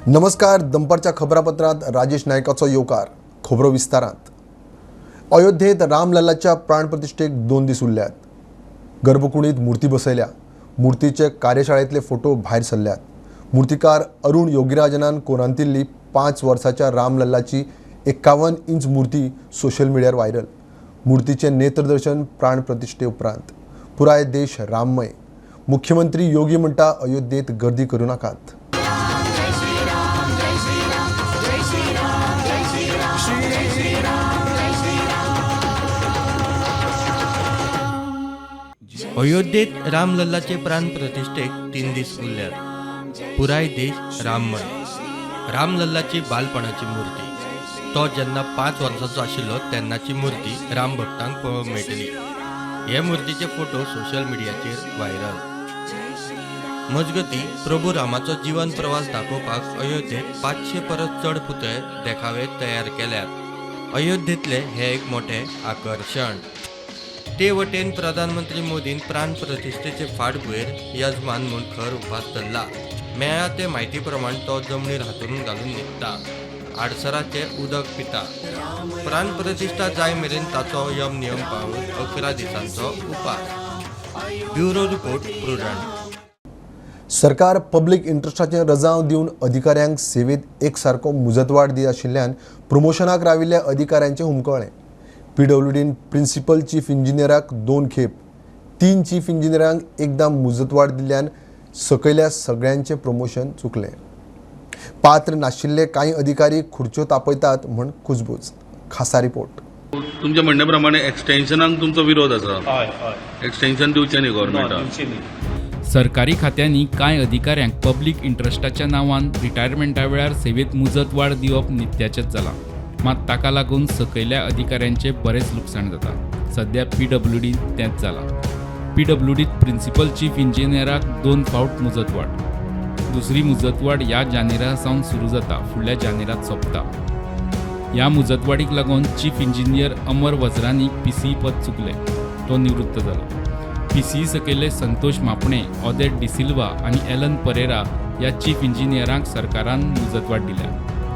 नमस्कार. दनपारच्या खबरापत्रांत राजेश नायकाचो येवकार. खबरो विस्तारांत. अयोध्येत रामलल्लाच्या प्राणप्रतिश्ठेक 2 दीस उरल्यात. गर्भकुडींत मूर्ती बसयल्या. मूर्तीचे कार्यशाळेंतले फोटो भायर सरल्यात. मूर्तिकार अरुण योगीराजनान कोरांतिल्ली 5 वर्साच्या रामलल्लाची 51 इंच मूर्ती सोशल मिडियार व्हायरल. मूर्तीचें नेत्रदर्शन प्राणप्रतिश्ठे उपरांत. पुराय देश राममय. मुख्यमंत्री योगी म्हणटा अयोध्येत गर्दी करूं नाकात. अयोध्येत रामलल्लाचे प्राण प्रतिश्ठेक 3 दीस उरल्यात. पुराय देश राममय. रामलल्लाची बालपणाची मूर्ती, तो जेन्ना 5 वर्सांचो आशिल्लो तेन्नाची मूर्ती राम भक्तांक पळोवंक मेळटली. हे मूर्तीचे फोटो सोशल मिडियाचेर व्हायरल. मजगती प्रभू रामाचो जीवन प्रवास दाखोवपाक अयोध्येत 500 परस चड पुतळे देखावे तयार केल्यात. अयोध्येतले हे एक मोठे आकर्शण. ते वटेन प्रधानमंत्री मोदीन प्राण प्रतिश्ठेचे फाटभुंयेर यजमान म्हूण खर उपास धरला. मेळ्ळा ते म्हायती प्रमाण तो जमनीर हातरून घालून न्हिदता, आडसराचें उदक पिता. प्राण प्रतिश्ठा जाय मेरेन ताचो यम नियम पाळून 11 दिसांचो उपास. Bureau report, Prudent. सरकार पब्लीक इंट्रस्टाचें रजांव दिवन अधिकाऱ्यांक सेवेंत एक सारको मुजतवाड दी आशिल्ल्यान प्रमोशनाक राविल्ल्या अधिकाऱ्यांचें हुमकळ्ळें. पीडब्ल्यूडीन प्रिन्सिपल चीफ इंजिनियराक 2 खेप, 3 चीफ इंजिनियरांक एकदां मुजतवाड दिल्ल्यान सकयल्या सगळ्यांचें प्रमोशन चुकलें. पात्र नाशिल्ले कांय अधिकारी खुर्च्यो तापयतात म्हूण कुजबूज. खासा रिपोर्ट. तुमच्या म्हणण्या प्रमाणे एक्सटेन्शनाक तुमचो विरोध आसा. हय हय. एक्सटेन्शन दिवचें न्ही ना, गव्हर्मेंटान. दिवची न्ही. सरकारी खात्यांनी कांय अधिकाऱ्यांक पब्लीक इंट्रस्टाच्या नांवान रिटायरमेंटा वेळार सेवेत मुजतवाड दिवप नित्याचेंच जालां. मात ताका लागून सकयल्या अधिकाऱ्यांचें बरेंच लुकसाण जाता. सद्या पीडब्ल्यूडीत तेंच जालां. पीडब्ल्यूडीत प्रिन्सिपल चीफ इंजिनियराक 2 फावट मुजतवाड. दुसरी मुजतवाड ह्या जानेरा सावन सुरू जाता, फुडल्या जानेरात सोंपता. ह्या मुजतवाडीक लागून चीफ इंजिनियर अमर वज्रानीक पीसीई पद चुकलें, तो निवृत्त जालो. पीसीई सकयले संतोष मापणे, ऑदेट डिसिल्वा आनी एलन परेरा ह्या चीफ इंजिनियरांक सरकारान मुजतवाड दिल्या.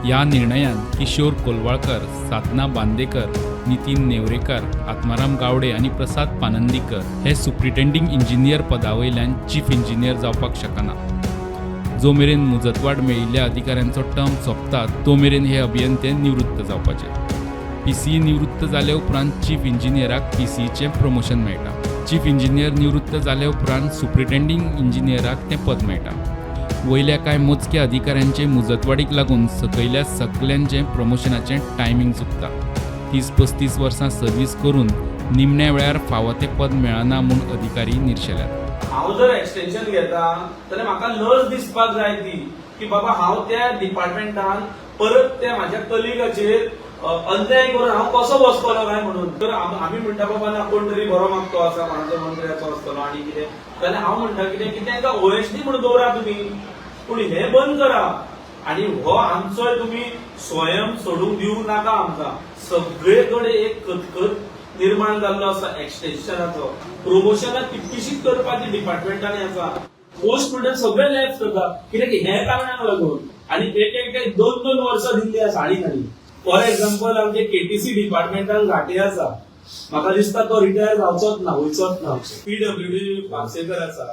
ह्या निर्णयान किशोर कोलवाळकर, साधना बांदेकर, नितीन नेवरेकर, आत्माराम गावडे आनी प्रसाद पानंदीकर हे सुप्रिटेंडींग इंजिनियर पदावयल्यान चीफ इंजिनियर जावपाक शकना. जो मेरेन मुजतवाड मेळिल्ल्या अधिकाऱ्यांचो टर्म सोंपता तो मेरेन हे अभियंते निवृत्त जावपाचे. पीसीई निवृत्त जाले उपरांत चीफ इंजिनियराक पीसीईचें प्रमोशन मेळटा. चीफ इंजिनियर निवृत्त जाले उपरांत सुप्रिटेंडींग इंजिनियराक तें पद मेळटा. वयल्या कांय मोजक्या अधिकाऱ्यांचे मुजतवाडीक लागून सकयल्या सगल्यांचें प्रमोशनाचें टायमींग चुकता. 30-35 वर्सां सर्वीस करून निमण्या वेळार फावो तें पद मेळना म्हूण अधिकारी निर्शेल्यात. हांव जर एक्सटेन्शन घेता जाल्यार म्हाका लज दिसपाक जाय ती की बाबा हांव त्या डिपार्टमेंटान परत त्या म्हाज्या कलिगाचेर अन्याय करून हांव कसो बसतलो काय म्हणून. तर आमी म्हणटा बाबा ना कोण तरी बरो मागतो आसा, कोणाचो मंत्र्याचो आसतलो आनी कितें, जाल्यार हांव म्हणटा कितें की तांकां ओएसडी म्हणून दवरा तुमी, पूण हें बंद करा आनी हो आमचोय तुमी स्वयं सोडूंक दिवं नाका. आमकां सगळे कडेन एक कतकत निर्माण जाल्लो आसा एक्सटेन्शनाचो. प्रमोशनां तितकीशीच करपाची डिपार्टमेंटांनी आसा. पोस्ट म्हणटा सगळे लॅप्स करता कित्याक हे कारणाक लागून. आनी एक एक 2-2 वर्सां दिल्ली आसा. आनी खाली फॉर एक्झाम्पल आमचे केटीसी डिपार्टमेंटान घाटे आसा, म्हाका दिसता तो रिटायर जावचोच ना, वयचोच ना. पीडब्ल्यूडी पार्सेकर आसा.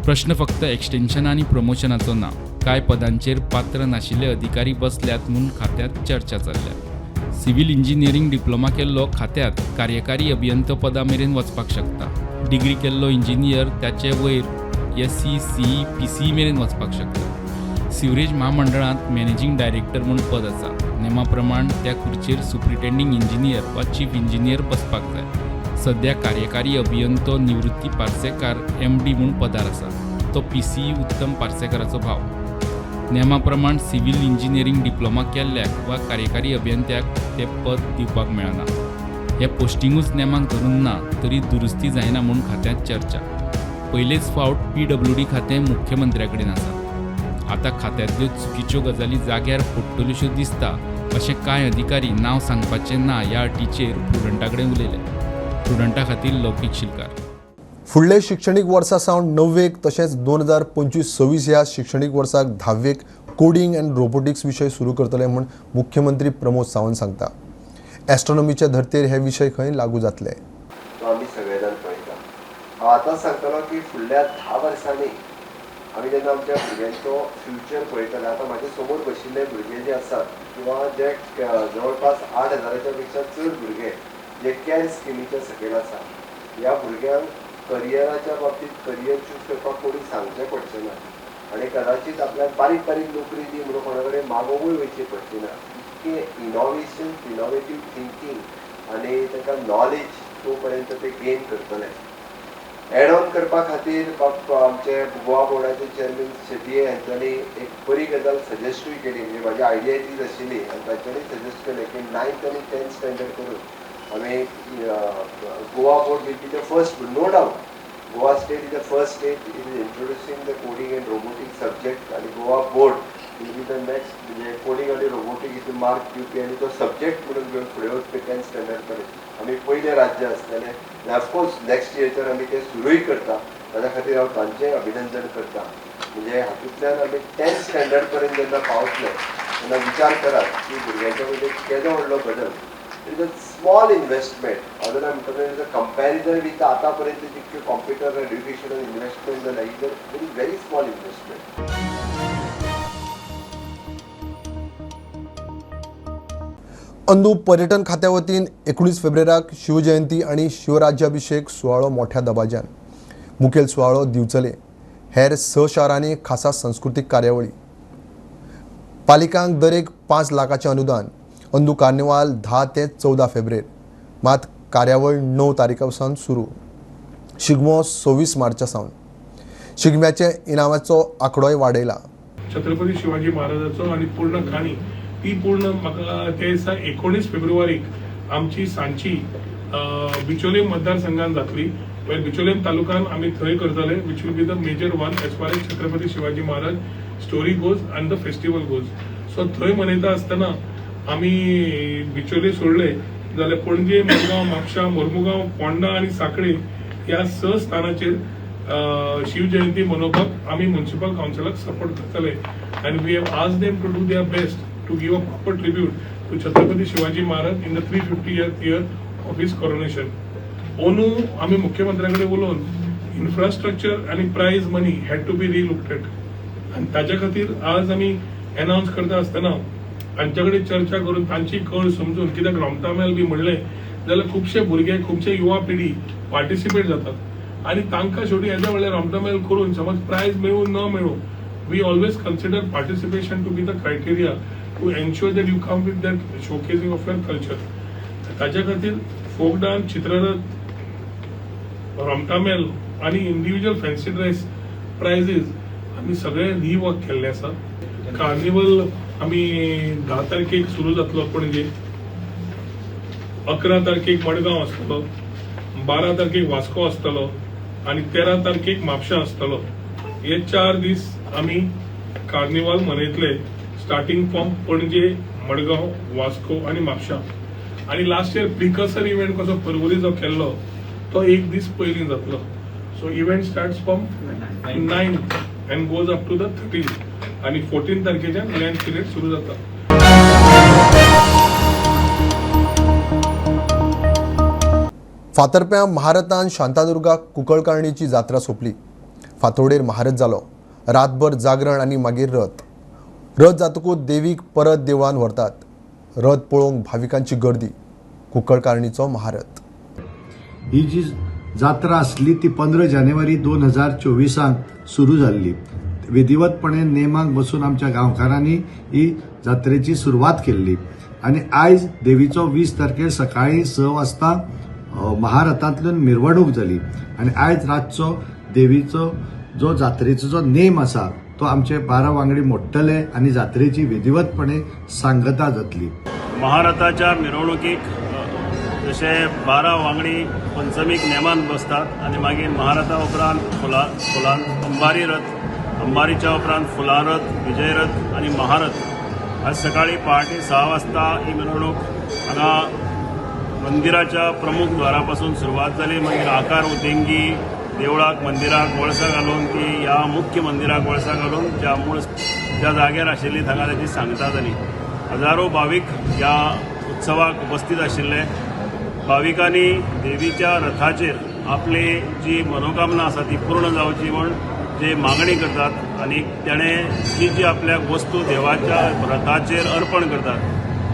प्रश्न फक्त एक्सटेन्शन आनी प्रमोशनाचो ना. कांय पदांचेर पात्र नाशिल्ले अधिकारी बसल्यात म्हूण खात्यांत चर्चा चल्ल्या. सिव्हिल इंजिनियरींग डिप्लोमा केल्लो खात्यांत कार्यकारी अभियंतो पदा मेरेन वचपाक शकता. डिग्री केल्लो इंजिनियर ताचे वयर एसई, सीई, पीसीई मेरेन वचपाक शकता. सिवरेज म्हामंडळांत मॅनेजींग डायरेक्टर म्हूण पद आसा. नेमा प्रमाण त्या खुर्चेर सुप्रिटेंडींग इंजिनियर वा चीफ इंजिनियर बसपाक जाय. सद्या कार्यकारी अभियंतो निवृत्ती पार्सेकार एमडी म्हूण पदार आसा. तो पीसीई उत्तम पार्सेकाराचो भाव. नेमा प्रमाण सिव्हिल इंजिनियरींग डिप्लोमा केल्ल्याक वा कार्यकारी अभियंत्याक तें पद दिवपाक मेळना. हें पोस्टिंगूच नेमाक धरून ना तरी दुरुस्ती जायना म्हूण खात्यांत चर्चा. पयलेच फावट पीडब्ल्यूडी खातें मुख्यमंत्र्या कडेन आसा. आतां खात्यांतल्यो चुकीच्यो गजाली जाग्यार पडटल्योश्यो दिसता अशें कांय अधिकारी नांव सांगपाचें ना ह्या अटीचेर प्रुडंटा कडेन उलयले. प्रुडंटा खातीर लौकीक शिलकार. फुडले शिक्षणीक वर्सा सावन 9वेक तशेंच 2025-26 ह्या शिक्षणीक वर्साक 10वेक कोडिंग अँड रोबोटिक्स विशय सुरू करतले म्हूण मुख्यमंत्री प्रमोद सावंत सांगता. एस्ट्रॉनॉमीच्या धर्तेर हे विशय खंय लागू जातले. तो आमी सगळे जाण पळयता. हांव आतांच सांगतलो की फुडल्या 10 वर्सांनी आमी जेन्ना आमच्या भुरग्यांचो फ्युचर पळयतले, आतां म्हाजे समोर बशिल्ले भुरगे जे आसात किंवा जे जवळपास 8,000 पेक्षा चड भुरगे जे कॅर स्किमीच्या सकयल आसा, ह्या भुरग्यांक करियराच्या बाबतींत करियर चूज करपाक कोणी सांगचें पडचें ना आनी कदाचित आपल्याक बारीक बारीक नोकरी दी म्हणून कोणा कडेन मागोवूय वयची पडची ना. इतकें इनोवेशन, इनोवेटीव थिंकींग आनी ताका नॉलेज तो पर्यंत ते गेन करतले. एड ऑन करपा खातीर आमचे गोवा बोर्डाचे चेअरमॅन शेटये हांच्यांनी एक बरी गजाल सजेस्टूय केली, म्हणजे म्हाजी आयडिया तीच आशिल्ली आनी तांच्यांनी सजेस्ट केलें की 9th आनी 10th standard करून आमी Goa board will be the first, no doubt Goa state is the first state it is introducing the coding and robotic subject आनी Goa board will be the next, म्हणजे coding आनी robotic हितून mark दिवपी आनी तो subject म्हणून घेवन फुडें वचपी 10th standard पर्यंत आमी पयलें राज्य आसतलें. आनी ऑफकोर्स नेक्स्ट इयरच्यान आमी तें सुरूय करता, ताज्या खातीर हांव तांचें अभिनंदन करता. म्हणजे हातूंतल्यान आमी 10th standard पर्यंत जेन्ना पावतले तेन्ना विचार करात की भुरग्यांच्या मदीं केदो व्हडलो बदल. It is a small investment. हांव जाल्यार म्हणटलें it is a comparison with आतां पर्यंत जितक्यो कॉम्प्युटर एड्युकेशनल इन्वेस्टमेंट जाल्या, is a very very small investment. अंदू पर्यटन खात्या वतीन 19 फेब्रुवाराक शिवजयंती आनी शिवराज्याभिषेक सुवाळो मोठ्या दबाज्यान. मुखेल सुवाळो दिवचले, हेर 6 शारांनी खासा संस्कृतीक कार्यावळी. पालिकांक दरेक 5 लाखाचें अनुदान. अंदू कार्निवाल 10 ते 14 फेब्रुवार, मात कार्यावळ 9 तारखे सावन सुरू. शिगमो 26 मार्चा सावन. शिगम्याचे इनामाचो आंकडोय वाडयला. छत्रपती शिवाजी महाराजाचो आनी पूर्ण काणी ती पूर्ण म्हाका ते दिसा 19 फेब्रुवारीक आमची सांची बिचोले मतदारसंघान जातली. वेल बिचोलेम तालुकान आमी थंय करतले, which will be the major one as far as Chhatrapati Shivaji Maharaj story goes and the festival goes. So थंय मनयता आसतना आमी बिचोले सोडले जाल्यार पणजे, मडगांव, म्हापशा, मोर्मुगांव, पोंडा आनी साखळे ह्या 6 स्थानाचेर शिवजयंती मनोवपाक आमी म्युनिसिपल कावन्सिलाक सपोर्ट करतले. And we have asked them to do their best to give a proper tribute to Chhatrapati Shivaji Maharaj in the 350th year of his coronation. अंदू आमी मुख्यमंत्र्या कडेन उलोवन इन्फ्रास्ट्रक्चर आनी prize money had to be relooked at आनी ताच्या खातीर आज आमी एनावन्स करता आसतना तांचे कडेन चर्चा करून तांची कळ समजून, कित्याक रोमटामेळ बी म्हणलें जाल्यार खुबशे भुरगे, खुबशे युवा पिढी पार्टिसिपेट जातात आनी तांकां शेवटी येदो व्हडलें रोमटामेळ करून समज प्रायज मेळूं न मेळूं, we always consider participation to be the criteria to ensure that you come with that showcasing of your culture. ताच्या खातीर फोक डान्स, चित्ररथ, रोमटामेळ आनी इंडिव्हिज्युअल फॅन्सी ड्रेस प्रायजीस आमी सगळे रिवर्क केल्ले आसा. कार्निवल आमी 10 तारखेक सुरू जातलो पणजे, 11 तारखेक मडगांव आसतलो, 12 तारखेक वास्को आसतलो आनी 13 तारखेक म्हापशा आसतलो. हे 4 दीस आमी कार्निवाल मनयतले, स्टार्टिंग फ्रॉम पणजे, मडगांव, वास्को आनी म्हापशा. आनी लास्ट इयर प्रिकर्सर इव्हेंट कसो परवरी जो केल्लो तो एक दीस पयलीं जातलो. So event starts from 9th and goes up to the 13th आनी 14 तारखेच्यान लँड पिरियड सुरू जाता. फातर्प्यां महारथान शांतादुर्गा कुंकळकारणीची जात्रा सोंपली. फांतोडेर महारथ जालो, रातभर जागरण आनी मागीर रथ. रथ जातकूच देवीक परत देवळान व्हरतात. रथ पळोवंक भाविकांची गर्दी. कुंकळकारणीचो महारथ. ही जी जात्रा आसली ती 15 जानेवारी 2024 सुरू जाल्ली. विधिवतपणे नेमाक बसून आमच्या गांवकारांनी ही जात्रेची सुरवात केल्ली आनी आयज देवीचो 20 तारखेर सकाळी 6 वाजता महारथांतल्यान मिरवणूक जाली आनी आयज रातचो देवीचो जो जात्रेचो जो नेम आसा तो आमचे 12 वांगडी मोडटले आनी जात्रेची विधिवतपणे सांगता जातली. महारथाच्या मिरवणुकीक जशे 12 वांगडी पंचमीक नेमान बसतात आनी मागीर महारथा उपरांत फुलां अंबारी रथ, अंबारीच्या उपरांत फुलां रथ, विजयरथ आनी महारथ. आज सकाळी पहाटे 6 वाजता ही मिरवणूक हांगा मंदिराच्या प्रमुख द्वारापासून सुरवात जाली. मागीर आकार उदेंगी देवळाक मंदिराक वळसा घालून ती ह्या मुख्य मंदिराक वळसा घालून ज्या मूळ ज्या जाग्यार आशिल्ली थांगा ताची सांगता जाली. हजारो भावीक ह्या उत्सवाक उपस्थित आशिल्ले. भाविकांनी देवीच्या रथाचेर आपली जी मनोकामना आसा ती पूर्ण जावची म्हूण जे मागणी करतात आनी ताणें जी जी आपल्याक वस्तू देवाच्या रथाचेर अर्पण करतात.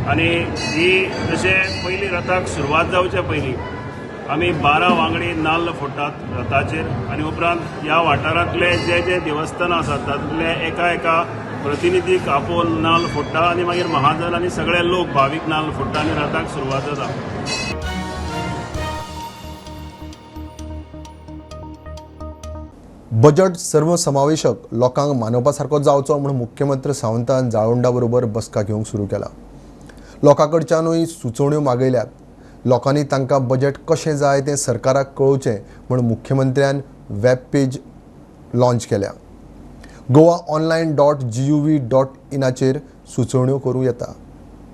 आनी ही जशें पयलीं रथाक सुरवात जावच्या पयलीं आमी 12 वांगडी नाल्ल फोडटात रथाचेर आनी उपरांत ह्या वाठारांतले जे जे देवस्थानां आसात तातूंतले एका एका प्रतिनिधीक आपोवन नाल्ल फोडटा आनी मागीर महाजन आनी सगळे लोक भावीक नाल्ल फोडटा आनी रथाक सुरवात जाता. बजेट सर्वसमावेशक लोकांक मानवपा सारको जावचो म्हूण मुख्यमंत्री सावंतान जाळवंडा बरोबर बसका घेवंक सुरू केला. लोकां कडच्यानूय सुचोवण्यो मागयल्यात. लोकांनी तांकां बजेट कशें जाय तें सरकाराक कळोवचें म्हूण मुख्यमंत्र्यान वेब पेज लॉन्च केल्या. goaonline.gov.in सुचोवण्यो करूं येता,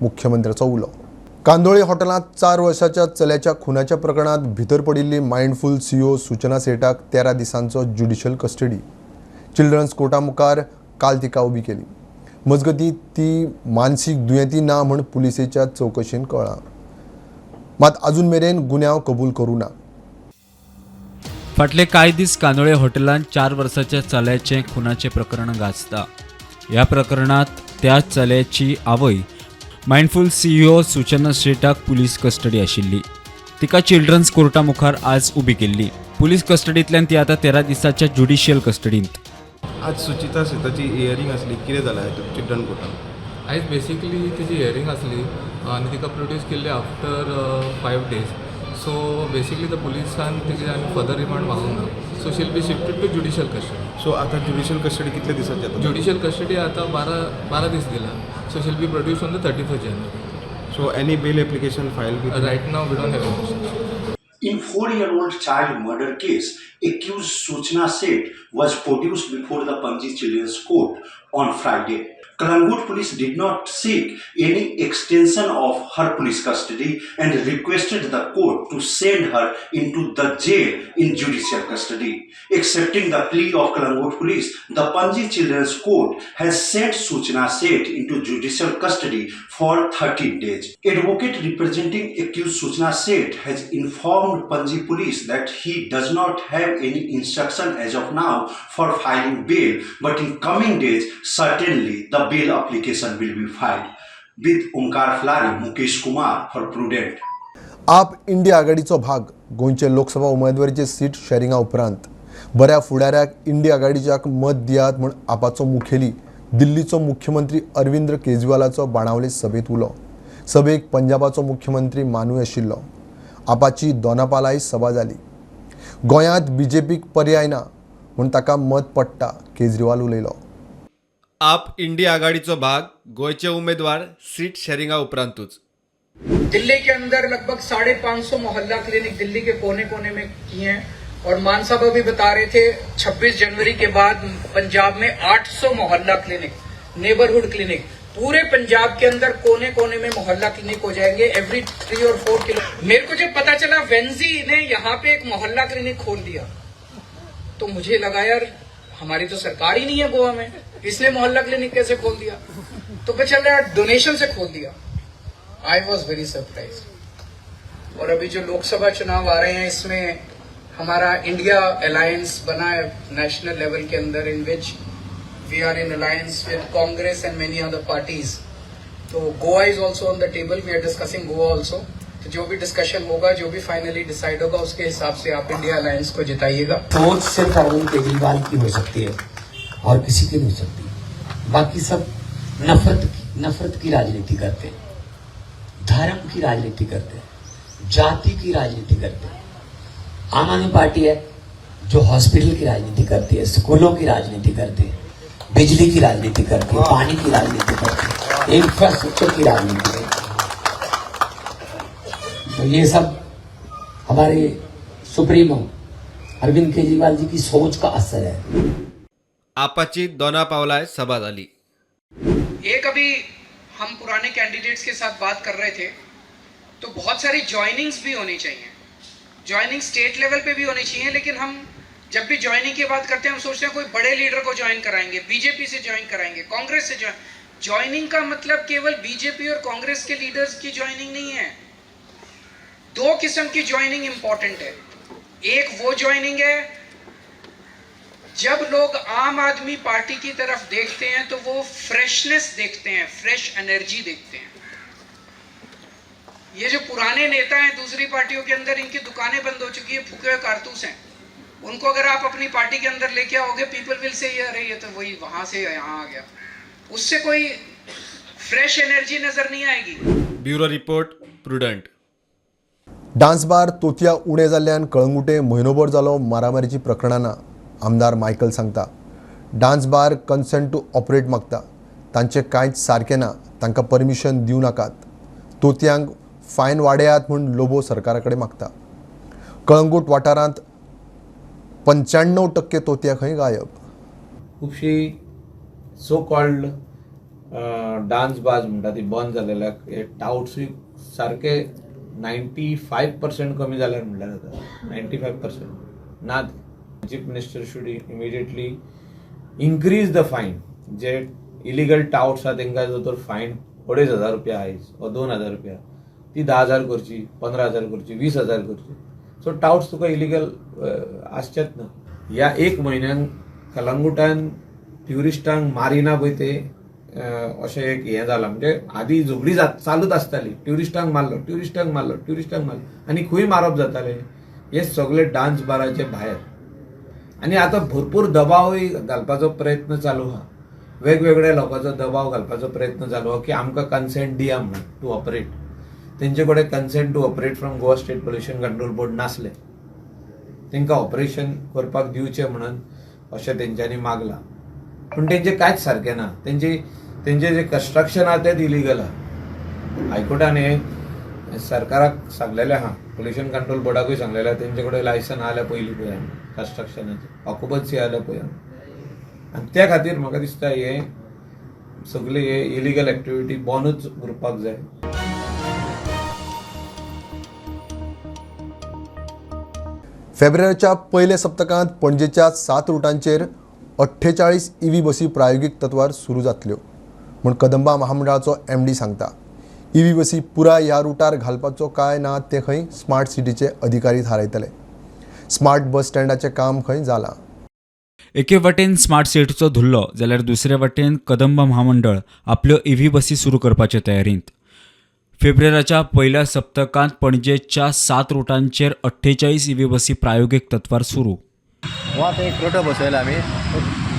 मुख्यमंत्र्याचो उलो. कांदोळी हॉटेलांत 4 वर्साच्या चल्याच्या खुनाच्या प्रकरणांत भितर पडिल्ली मायंडफूल सीईओ सूचना सेठाक 13 दिसांचो ज्युडिशियल कस्टडी. चिल्ड्रन्स कोर्टा मुखार काल तिका उबी केली. मजगतीं ती मानसीक दुयेंती ना म्हूण पुलिसेच्या चवकशेन कळ्ळां. मात अजून मेरेन गुन्यांव कबूल करूं ना. फाटले कांय दीस कांदोळे हॉटेलांत 4 वर्साच्या चल्याचें खुनाचें प्रकरण गाजता. ह्या प्रकरणांत त्या चल्याची आवय मायंडफूल सीईओ सूचना शेटाक पुलीस कस्टडी आशिल्ली. तिका चिल्ड्रन्स कोर्टा मुखार आज उबी केल्ली. पुलीस कस्टडींतल्यान ती आतां 13 दिसाच्या ज्युडिशियल कस्टडींत. आज सुचिता शेताची हियरींग आसली, कितें जालां चिल्ड्रन कोर्टान? आयज बेसिकली तिची हियरींग आसली आनी तिका प्रोड्यूस केल्ली after 5 days. So basically the पुलिसान तिचे आनी फर्दर रिमांड मागूंक ना. So she'll be shifted to judicial custody. So आतां ज्युडिशियल कस्टडी कितले दिसांची जाता? ज्युडिशियल कस्टडी आतां 12 दीस दिला. So she'll be produce on the 31 January. So any bail application file be? Right now we don't have any. In 4-year-old child murder case, accused Suchna Seth was produced before the Panji Children's Court on Friday. Kalangut police did not seek any extension of her police custody and requested the court to send her into the jail in judicial custody. Accepting the plea of Kalangut police, the Panji Children's Court has sent Suchna Seth into judicial custody for 13 days. Advocate representing accused Suchna Seth has informed Panji police that he does not have any instruction as of now for filing bail, but in coming days certainly the bail application will be filed. With Omkar Flari, Mukesh Kumar for Prudent. आप India आघाडीचो भाग गोंयचे Lok Sabha उमेदवारीचे seat शेरिंगा उपरांत बऱ्या फुडाऱ्याक India आघाडीच्याक मत दियात म्हूण आपाचो मुखेली दिल्लीचो मुख्यमंत्री अरविंद केजरीवालाचो बाणावले सभेंत उलो. सभेक पंजाबाचो मुख्यमंत्री मानूय आशिल्लो. आपाची दोनापालाय सभा जाली. गोंयांत बीजेपीक पर्याय ना म्हूण ताका मत पडटा, केजरीवाल उलयलो. आप इंडिया आघाडीचो भाग गोंयचे उमेदवार सीट शेरिंगा उपरांतूच. दिल्ली के अंदर लगभग 550 मोहल्ला क्लिनिक दिल्ली के कोने कोने में किए हैं और मान साहब अभी बता रहे थे 26 जनवरी के बाद पंजाब में 800 मोहल्ला क्लिनिक, नेबरहुड क्लिनिक पूरे पंजाब के अंदर कोने कोने में मोहल्ला क्लिनिक हो जाएंगे एवरी 3 और 4 किलो. मेरे को जब पता चला वेंजी ने यहाँ पे एक मोहल्ला क्लिनिक खोल दिया तो मुझे लगा यार हमारी तो सरकार ही नहीं है गोवा में, इसने मोहल्ला क्लिनिक कैसे खोल दिया? तो पता चल रहा डोनेशन से खोल दिया. I was very surprise. और अभी जो लोकसभा चुनाव आ रहे हैं इसमें हमारा इंडिया अलायंस बना है नेशनल लेवल के अंदर, in which we are in alliance with Congress and many other parties. तो Goa is also on the table, we are discussing Goa also. तो जो भी डिस्कशन होगा, जो भी फाइनली डिसाइड होगा, उसके हिसाब से आप इंडिया अलायंस को जिताइएगा. सोच सिर्फ अरविंद केजरीवाल की हो सकती है और किसी की नहीं हो सकती. बाकी सब नफरत की राजनीति करते हैं, धर्म की राजनीति करते हैं, जाति की राजनीति करते हैं. आम आदमी पार्टी है जो हॉस्पिटल की राजनीति करती है, स्कूलों की राजनीति करती है, बिजली की राजनीति करती है, पानी की राजनीति करती है, इंफ्रास्ट्रक्चर की राजनीति करती है. तो ये सब हमारे सुप्रीमो अरविंद केजरीवाल जी की सोच का असर है. आपाची दोना पावलाय सभा जाली. एक अभी हम पुराने कैंडिडेट्स के साथ बात कर रहे थे तो बहुत सारी जॉइनिंग्स भी होनी चाहिए. जॉइनिंग स्टेट लेवल पे भी होनी चाहिए, लेकिन हम जब भी ज्वाइनिंग की बात करते हैं हम सोचते हैं कोई बड़े लीडर को ज्वाइन कराएंगे, बीजेपी से ज्वाइन कराएंगे, कांग्रेस से ज्वाइन। ज्वाइनिंग का मतलब केवल बीजेपी और कांग्रेस के लीडर्स की ज्वाइनिंग नहीं है। दो किस्म की ज्वाइनिंग इंपॉर्टेंट है। एक वो ज्वाइनिंग है जब लोग आम आदमी पार्टी की तरफ देखते हैं तो वो फ्रेशनेस देखते हैं, फ्रेश एनर्जी देखते हैं। ये जो पुराने नेता हैं दूसरी पार्टियों के अंदर, इनकी दुकानें बंद हो चुकी है, फूके हुए कारतूस हैं। उनको अगर आप अपनी पार्टी के अंदर लेके आओगे, पीपल will say अरे ये तो वही वहां से यहाँ आ गया। उससे कोई फ्रेश एनर्जी नजर नहीं आएगी। Bureau report, Prudent. Dance bar तोतया उणे जाल्ल्यान कळंगुटे म्हयनोभर जालो मारामारीची प्रकरणां ना। आमदार मायकल सांगता dance bar consent to operate मागता, तांचें कांयच सारकें ना, तांकां परमिशन दिवं नाकात, तोतयांक फायन वाडयात म्हूण लोबो सरकारा कडेन मागता। कळंगूट वाठारांत 95% तोतया खंय गायब। खुबशी सो कॉल्ड डान्स बाज म्हणटा ती बंद जालेल्याक हे टावट्सूय सारके 95% कमी जाल्यार म्हणल्यार जाता, 95% ना। Chief minister should immediately increase the fine. J illegal touts आहा तेंकां जर तर फायन 2500 रुपया आयज वा 2000 रुपया, ती 10,000 करची, 15,000 करची, 20,000 करची। सो टावट्स तुका इलिगल आसचेच ना। ह्या एक म्हयन्यान कलंगुटान ट्युरिस्टांक मारिना पळय ते अशें एक हें जालां। म्हणजे आदी झगडी चालूच आसताली, ट्युरिस्टांक मारलो, ट्युरिस्टांक मारलो, ट्युरिस्टांक मारलो, आनी खंय मारप जातालें हे सगळे डान्स बाराचे भायर। आनी आतां भरपूर दबावूय घालपाचो प्रयत्न चालू आहा, वेगवेगळ्या लोकांचो दबाव घालपाचो प्रयत्न चालू आहा की आमकां कन्सेंट दिया म्हणून टू ऑपरेट। तेंचे कडेन consent to operate from Goa state pollution control board नासलें, तांकां ऑपरेशन करपाक दिवचें म्हणून अशें तेंच्यांनी मागलां। पूण तेंचें कांयच सारकें ना, तेंचें जें कन्स्ट्रक्शन आहा तेंच इलिगल आहा। हायकोर्टान हें सरकाराक सांगलेलें आहा, पोल्युशन कंट्रोल बोर्डाकूय सांगलेलें आहा, तेंचे कडेन लायसन आहा जाल्यार पयलीं पळय कन्स्ट्रक्शनाचें, ऑक्युपन्सी आहा जाल्यार पळय। आनी त्या खातीर म्हाका दिसता हें सगळें हे इलिगल एक्टिविटी बंदूच उरपाक जाय। फेब्रुवारीच्या पयल्या सप्तकांत पणजेच्या 7 रुटांचेर 48 ईव्ही बसी प्रायोगीक तत्वार सुरू जातल्यो म्हूण कदंबा महामंडळाचो एमडी सांगता। ईव्ही बसी पुराय ह्या रुटार घालपाचो काय ना तें खंय स्मार्ट सिटीचे अधिकारी थारायतले। स्मार्ट बस स्टँडाचें काम खंय जालां। एके वटेन स्मार्ट सिटीचो धुल्लो जाल्यार दुसरे वटेन कदंबा महामंडळ आपल्यो ईव्ही बसी सुरू करपाचे तयारींत। फेब्रुवारीच्या पयल्या सप्तकांत पणजेच्या 7 रुटांचेर 48 ईव्ही बसी प्रायोगीक तत्वार सुरू। आतां एक रोटो बसयला आमी,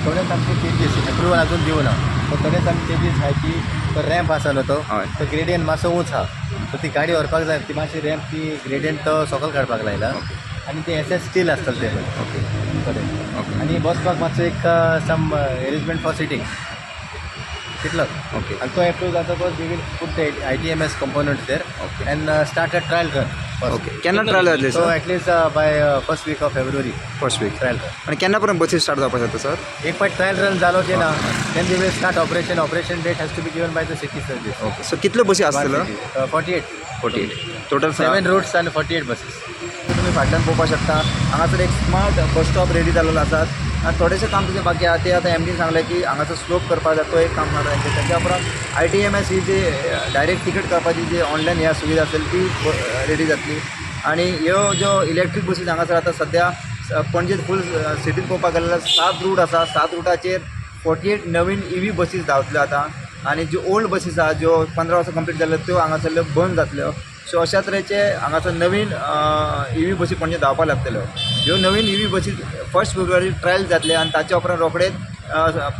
थोडेच आमचे चेंजीस एप्रुवल अजून दिवना, थोडेच आमी चेंजीस आहाय की तो रॅम्प आसा न्हू तो ग्रेडियंट मातसो उंच आहा, सो ती गाडी व्हरपाक जाय, ती मातशी रॅम्प ती ग्रेडियंट तो सकयल काडपाक लायला आनी ते एस एस स्टील आसतलें ते थोडे, आनी बसपाक मातसो एक सम एरेंजमेंट फॉर सिटींग तितलोच। ओके, आनी तो एप्रूव जातकच we will put the ITMS components there and start a trial run. Okay, केन्ना ट्रायल जातली? So at least by first week of February. First week trial run. आनी केन्ना पर्यंत बसी स्टार्ट जावपाक शकता सर? एक फावट ट्रायल रन जालो की ना, then we will start operation. Operation date has to be given by the city service. Okay, so कितल्यो बसी आसतल्यो? 48. 48 टोटल 7 रूट्स आनी 48 बसीस। तुमी फाटल्यान पळोवपाक शकता, हांगासर एक स्मार्ट बस स्टॉप रेडी जाल्लो आसा आनी थोडेशें काम तुजें बाकी आहा तें आतां एमडीन सांगलें की हांगासर स्लोप करपाक जाय, तो एक काम जाता तेंचें। तेच्या उपरांत ITMS ही जी डायरेक्ट तिकेट करपाची जी ऑनलायन ह्या सुविधा आसतली ती रेडी जातली। आनी ह्यो ज्यो इलेक्ट्रीक बसीस हांगासर आतां सद्या पणजेत फूल सिटीन पळोवपाक गेल्यार 7 रूट आसा, 7 रुटाचेर 48 नवीन ईव्ही बसीस धांवतल्यो आतां आनी ज्यो ओल्ड बसीस आहा ज्यो 15 वर्सां कंप्लीट जाल्ल्यो त्यो हांगासरल्यो बंद जातल्यो। सो अशा तरेचे हांगासर नवीन ईव्ही बसी पणजे धांवपाक लागतल्यो। ह्यो नवीन ईव्ही बसी 1 फेब्रुवारी ट्रायल जातले आनी ताच्या उपरांत रोखडेच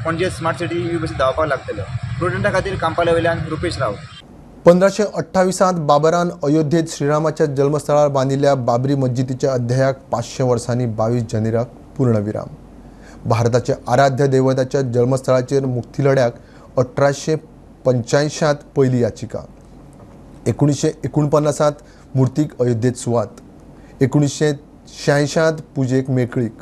पणजे स्मार्ट सिटी ईव्ही बसी धांवपाक लागतल्यो। प्रुडंटा खातीर कांपाले वयल्यान रुपेश राव। 1528 बाबरान अयोध्येत श्रीरामाच्या जन्मस्थळार बांदिल्ल्या बाबरी मस्जिदीच्या अध्यायाक 500 वर्सांनी 22 जानेवारीक पूर्णविराम। भारताच्या आराध्य दैवताच्या जन्मस्थळाचेर मुक्ती लढ्याक 1885 पयली याचिका, 1949 मूर्तीक अयोध्येत सुवात, 1986 पुजेक मेकळीक,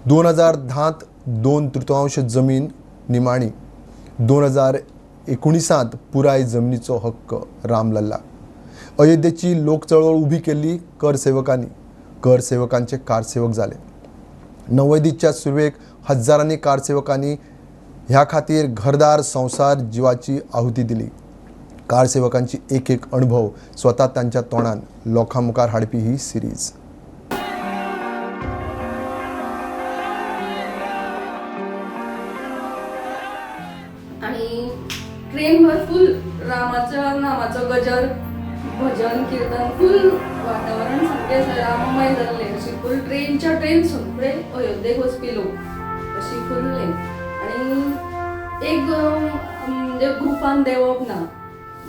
2010 2/3 जमीन निमाणी, 2019 पुराय जमनीचो हक्क रामलल्ला। अयोध्येची लोक चळवळ उबी केल्ली करसेवकांनी, करसेवकांचे कारसेवक जाले। नव्वदीच्या सुरवेक हजारांनी कारसेवकांनी ह्या खातीर घरदार संवसार जिवाची आहुती दिली. कारसेवकांची एक एक अणभव स्वता तांच्या तोंडान लोकां मुखार हाडपी ही सिरीज. आणि ट्रेनभर फुल रामाच्या नामाचो गजर, भजन कीर्तन, फुल वातावरण सामकें राममय जाल्लें. अशी फुल ट्रेनच्या ट्रेन सगळे अयोध्येक वचपी लोक अशी फुल. आणि एक म्हणजे ग्रुपान देंवप ना,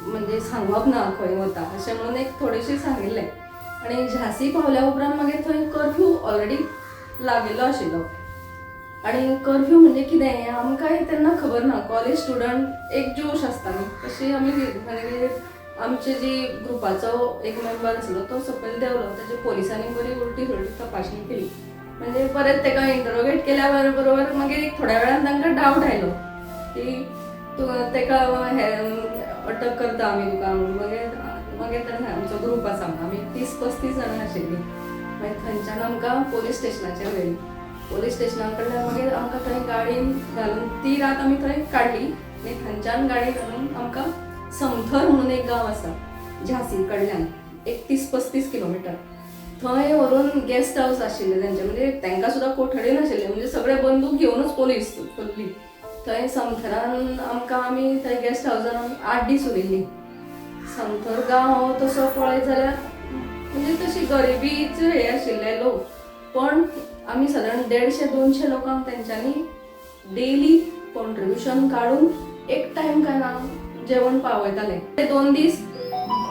म्हणजे सांगप ना खंय वता अशें म्हणून एक थोडेशें सांगिल्लें. आनी झांसी पावल्या उपरांत मागीर थंय कर्फ्यू ऑलरेडी लागिल्लो आशिल्लो. आनी कर्फ्यू म्हणजे कितें हें आमकांय तेन्ना खबर ना. कॉलेज स्टुडंट एक जोश आसता न्ही, तशी आमी मागीर आमचे जी ग्रुपाचो एक मेंबर आसलो तो सकयल देंवलो, ताजे पोलिसांनी बरी उलटी सुलटी तपासणी केली. म्हणजे परत ताका इंटरोगेट केल्या बरोबर मागीर एक थोड्या वेळान तांकां डावट आयलो की तूं ताका हे अटक करता आमी तुका म्हणून. मागीर मागीर ताणें आमचो ग्रूप आसा आमी 30-35 जाणां आशिल्लीं. मागीर थंयच्यान आमकां पोलीस स्टेशनाचेर व्हेली. पोलीस स्टेशना कडल्यान मागीर आमकां थंय गाडयेन घालून ती रात आमी थंय काडली. आनी थंयच्यान गाडी घालून आमकां समथर म्हणून एक गांव आसा झांसी कडल्यान एक 30-35 किलोमिटर, थंय व्हरून गेस्ट हावस आशिल्लें तेंचें. म्हणजे तांकां सुद्दां कोठडी नाशिल्ली, म्हणजे सगळे बंदूक घेवनूच पोलीस फुल्ली. थंय समथरान आमकां आमी थंय गेस्ट हावसान आमी 8 दीस उरिल्लीं. समथर गांव तसो पळयत जाल्यार म्हणजे तशी गरिबीच हे आशिल्ले लोक, पण आमी सादारण 150-200 लोकांक तेंच्यांनी डेली कॉन्ट्रिब्युशन काडून एक टायम काय ना जेवण पावयताले. ते 2 दीस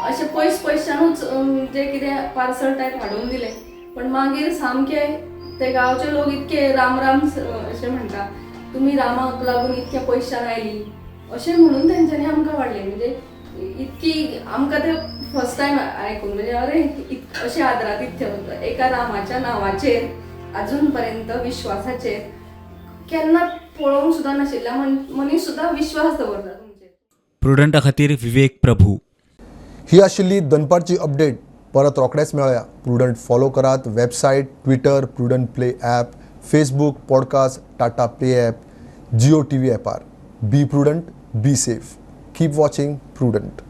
अशे पयस पयसच्यानूच जे कितें पार्सल टायप हाडून दिलें. पण मागीर सामके ते गांवचे लोक इतके राम राम अशें म्हणटा, तुमी रामाक लागून इतक्या पयशान आयली अशें म्हणून तेंच्यांनी आमकां वाडलें. म्हणजे इतकी आमकां ते फर्स्ट टायम आयकून म्हणजे अरे अशें आदरातिथ्य एका रामाच्या नांवाचेर अजून पर्यंत विश्वासाचेर केन्ना पळोवंक सुद्दां नाशिल्ल्या मनीस सुद्दां विश्वास दवरता तुमचेर. प्रुडंटा खातीर विवेक प्रभू. ही आशिल्ली दनपारची अपडेट. परत रोखडेच मेळया. प्रुडंट फॉलो करात website, Twitter, Prudent Play app, Facebook, podcast, Tata Play app, Jio TV ॲपार. Be prudent, be safe, keep watching Prudent.